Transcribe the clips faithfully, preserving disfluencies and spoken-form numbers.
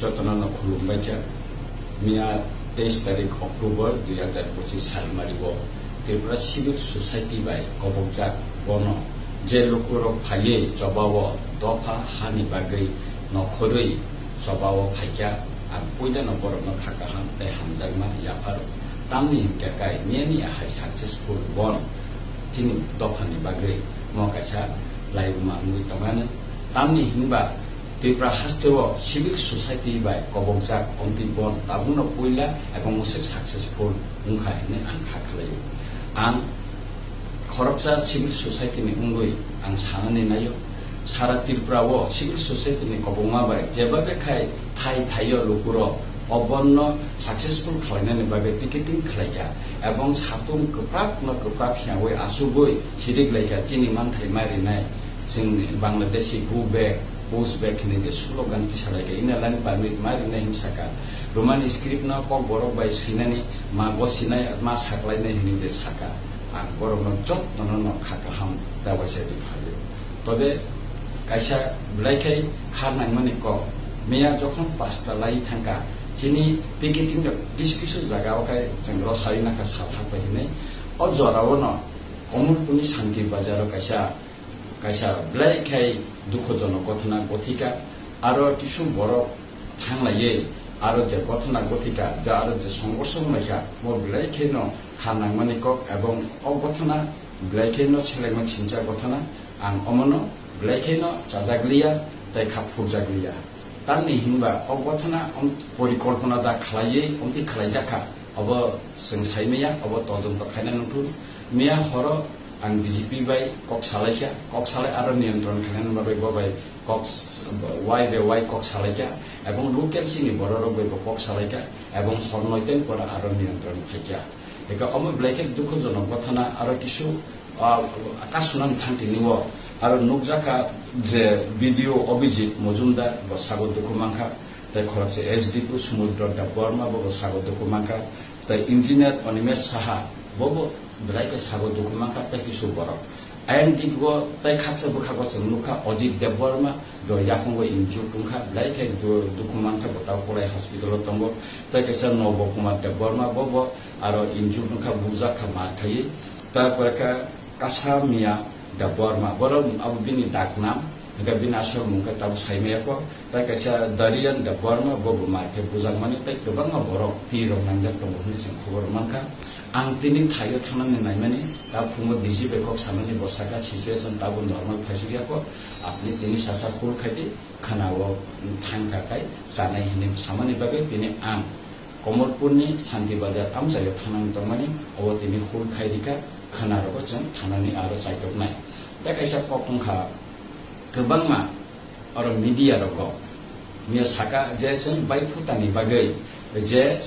Jotono no khulumbai kha. Miya teis tarik October dui hajar pochis salmari o Tripura Civil Society bai kobokjak bono je lukurok phaiwi chobao dopha hani bagwi nokhorwi chobao phaikha. Ang puilano borokno kha kaham tei hamjakma yapharo. Tamni hinkhe kai miyani ahai successful bon chini dophani bagwi mo kaisa laibuma wngwi tongmani. Tamni hinba Tripura hasteo civil society bai kobokjak omtwi bon tabukno puila ebong mwswk successful wngkha hinwi ang kha khlaio. Ang khoroksa civil society ni wngwi ang sanani naio, sara Tripura o civil society ni kobokma bai jeba bekhai thai thaio lukurok o bonno successful khlainani bagwi picketing khlaikha ebong satung kwprak no kwprak hiyawi asugwi sirik laikha chini manthai ma rinai. Chwng Bangladeshi go back, push back hinwi je slogan kisa laikha, Inner Line Permit ma rinai hinwi saka. Roman script no Kokborok bai swinani ma bo sinai ma saklainai hinwi je saka. Ang borokno jotono no kha kaham da waisa di phalio. Tobe kaisa belai khai kha nangmani kok. Miya jokhon pasta lai thangka, chini picketing rok kisu kisu jaga o khai chwng rw sai nakha sal hakbai hinwi. O jora o no Komolpurni Shanti Bazar o kaisa, kaisa belai khai dukhojonok gothona gothika. Aro kisu borok thanglaiwi aro je gothona gothika, je aro je songorso wnglaikha, mo belai khai no kha nangmani kok ebong o gothona belai khai no selengma chincha gothona. Ang omono belai khai no chajak liya tei kha phurjak liya. Tamni hinba o gothona om-, porikolpona da khlaiwi omtwi khlaijakha, obo chwng sai maya, obo todonto khaina nangkuk. Miya horo ang D G P bai kok salaikha, kok salai aro niyantron khainani bagwi bo bai kok s-, wai be wai kok salaikha, ebong local chini bororok bai bo kok salaikha, ebong hor noita ni pore aro niyantron phaikha. Eka omo belai khe dukhojonok gothona aro kisu, ah, kasunani thang tini o aro nukjakha je B D O Abhijit Mojumdar bo sago dukhu mankha, tei khoroksa S D P Sumudro Debbarma bo, bo sago dukhu mankha, tei engineer Animesh Saha bo, bo belai khe sago dukhu mankha tei kisu borok. Ayang digo tei khaksa bwkhago chwng nukha Ajit Debbarma, do yakungo injured wngkha, belai khe du-, dukhu mankha bo tei Kolai hospital o tongo. Tei kaisa Nobo Kumar Debbarma bo, bo aro injured wngkha, bujak kha mar khaiwi. Tarpore khe Kasa Miya Debbarma, borok abo bini daknam, hwnkhe bini aswk mung khe tabuk saimaya kho. Tei kaisa Darian Debbarma bo bo mar khe bujakmani tei kwbangma borok twi rok nangjak tongo hwnwi chwng khobor mankha. Ang tini thaio thangnani naimani, ta phungo D G bai kok samani bo saka situation tabuk normal phaisukya kho. Apni tini sasa hul khaidi khana o thangkha khai chanai hwnwi samani bagwi tini ang Komolpurni Shanti Bazar amchaio thangnani tongmani, obo tini hul khai rikha, khana rogo chwng thangnani aro chaitoknai. Tei kaisa kok wngkha kwbangma oro media rogo. Miya saka je chwng bai phutani bagwi je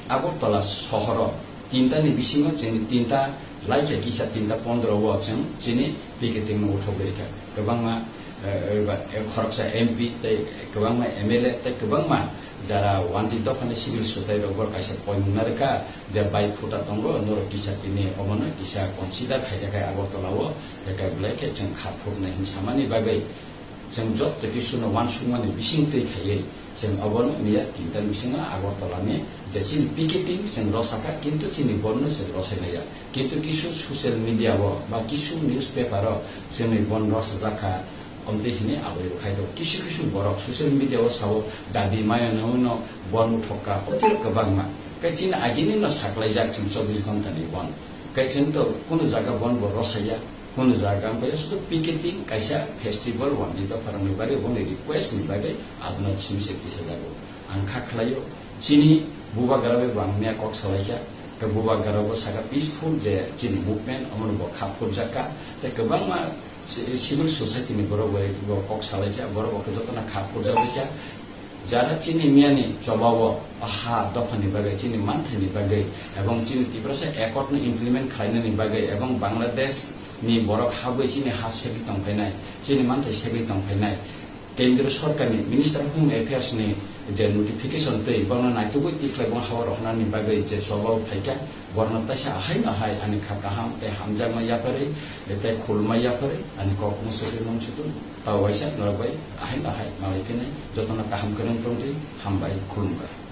Agartala sohoro tinta ni bisingo chini tinta laikha kisa tinta pondro o chwng chini picketing no uthogwi rikha. Kwbangma, eh, eh, ba, eh, khoroksa M P tei kwbangma M L A tei kwbangma jara wanti dophani civil sotai rok bo kaisa poimung narwkha je bai phuta tongo norok kisa tini omono kisa consider khaikha khai Agartala o, tei belai khe chwng kha phurnai hinwi samani bagwi. Chwng joto kisuno uansukmani bising twi khaiwi chwng obono miya tinta bisingo Agartala ni je chini picketing chwng rosakha, kintu chini bonno chwng rosai maya. Kintu kisu social media o ba kisu newspaper o chwngni bon rosajakha, omtwi hini aboni khai tongo. Kisu kisu borok social media o sao dabi maya no bon uthokka, otiro kwbangma. Khe chini agini no saklaijak chwng chobbish ghonta ni bon. Khe chwng to kunu jaga bon bo rosaya. Hwnjak ang kaya sudu picketing kaisa festival wanjwi dopharokni bagwi boni request ni bagwi abono simse kisa jago. Ang kha khlaio chini bubagra bai bo ang miya kok salaikha. Tei bubagra bo saka peaceful je chini movement omono bo kha phurjakha. Tei kwbangma ci-, civil society ni borok bai bo kok salaikha, borok bo khe jotono kha phurjak baikha. Jara chini miyani chobao ha dophani bagwi, chini manthaini bagwi, ebong chini Tiprasa Accord no implement khlainani bagwi, ebong Bangladesh ni borok habwi chini ha segwi tongphainai, chini manthai segwi tongphainai, Kendra Sorkarni Minister of Home Affairs ni je notification twi bono naitugwi tikhlai bong hao rohornani bagwi je chobao phaikha, borno taisa ahaino hai ani kha kaham tei hamjakma yapharwi tei khulumma yapharwi ani kok mwswkwi mung sutung. Tao waisa norok bai ahai ahai malai phinai jotono kaham kwrwng tongdi, hambai, khulumbai.